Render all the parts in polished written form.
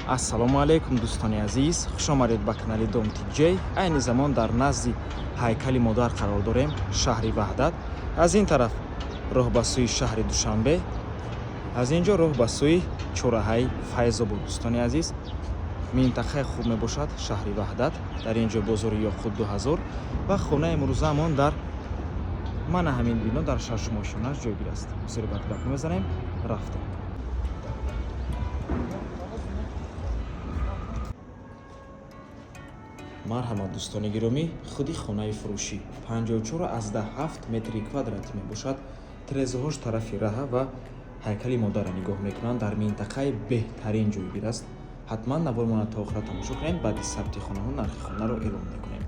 Ассалому алайкум, дӯстони азиз, хуш омадед ба канали Дом Тиҷей. Айни замон дар назди ҳайкали модар қарор дорем, шаҳри Ваҳдат. Аз ин тараф роҳ ба сӯи шаҳри Душанбе, аз ин ҷо роҳ ба сӯи чораҳаи Файзобод. Дӯстони азиз, минтақаи хуб мебошад шаҳри Ваҳдат. Дар ин ҷо бозори Ёқут 2000 ва хонаи имрӯзаамон дар мана ҳамин бино дар шашумошёнаш ҷойгир аст. Бисёри бад гап мезанем, рафтем. Марҳамат, дӯстони гиромӣ, худи хонаи фурӯшӣ 54,7 метри квадратӣ мебошад. Тирезаҳош тарафи раҳа ва ҳайкали модарро нигоҳ мекунанд. Дар минтақаи беҳтарин ҷойгир аст. Ҳатман навормона то охира тамошо кунем. Баъди сабти хонаҳо нархи хонаро эълон мекунем.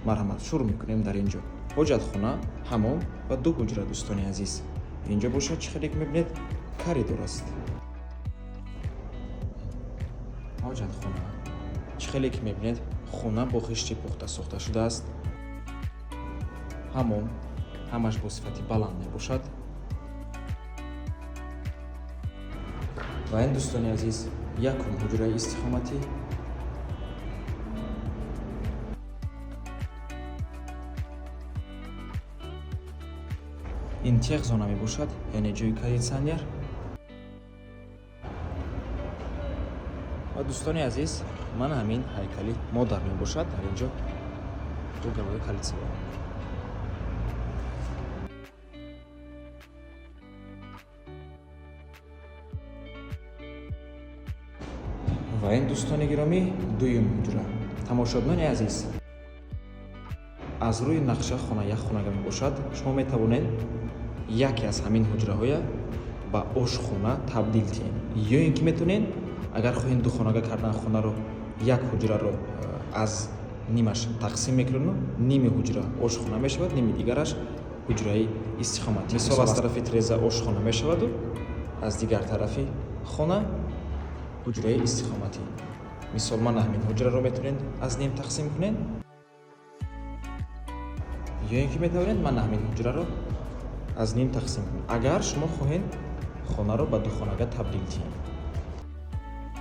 Марҳамат, шурӯъ мекунем. Дар ин ҷо ҳоҷатхона, ҳамом ва ду ҳуҷра. Дӯстони азиз, ин ҷо бошад, чӣ хеле ки мебинед, коридор аст. Ҳоҷатхона, чӣ хеле ки мебинед, хона бо хишти пухта сохта шудааст. Ҳамом ҳамаш бо сифати баланд мебошад. Ва ин, дӯстони азиз, якум ҳуҷраи истиқоматӣ. Ин техзона мебошад, яъне ҷои кондитсионер. Ва, дӯстони азиз, мана ҳамин ҳайкали модар мебошад. Дар ин ҷо угловой кольцевой. Ва ин, дӯстони гиромӣ, дуюм ҳуҷра. Тамошобинони азиз, аз рӯи нақша хона як хонага мебошад. Шумо метавонед яке аз ҳамин ҳуҷраҳоя ба ошхона табдил диҳед ё ин ки метавонед, агар хоҳед духонага кардан хонаро, як ҳуҷраро аз нимаш тақсим мекунеду ними ҳуҷра ошхона мешавад, ними дигараш ҳуҷраи истиқоматӣ. Мисол, аз тарафи тиреза ошхона мешаваду аз дигар тарафи хона ҳуҷраи истиқоматӣ. Мисол, мана ҳамин ҳуҷраро метавонед аз ним тақсим кунед ё ин ки метавонед мана ҳамин ҳуҷраро аз ним тақсим кунед, агар шумо хоҳед хонаро ба духонага табдил диҳед.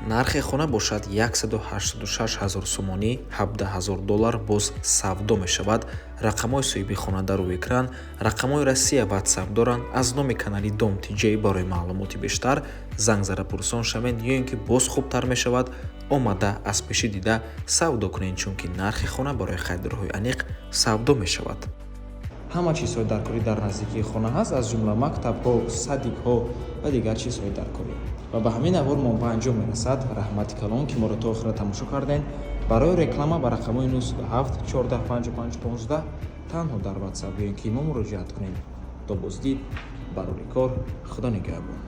Нархи хона бошад 186 ҳазор сомонӣ, 17 ҳазор доллар, боз савдо мешавад. Рақамҳои соҳиби хона дар рӯи экран, рақамҳои Россия Ватсап доранд. Аз номи канали Дом Тиҷей барои маълумоти бештар занг зада пурсон шавед ё ин ки боз хубтар мешавад, омада аз пешӣ дида савдо кунед, чунки нархи хона барои харидорҳои аниқ савдо мешавад. Ҳама чизҳои даркорӣ дар наздикии хона ҳаст, аз ҷумла мактабҳо, садикҳо ва дигар чизҳои даркорӣ. Ва ба ҳамин навор мо ба анҷом мерасад. Раҳмати калон, ки моро то охира тамошо кардем. Барои реклама ба рақамҳои 97 14 55 15 танҳо дар Ватсап ё ин ки мо муроҷиат кунем. То боздид, барори кор, Худо нигаҳбон.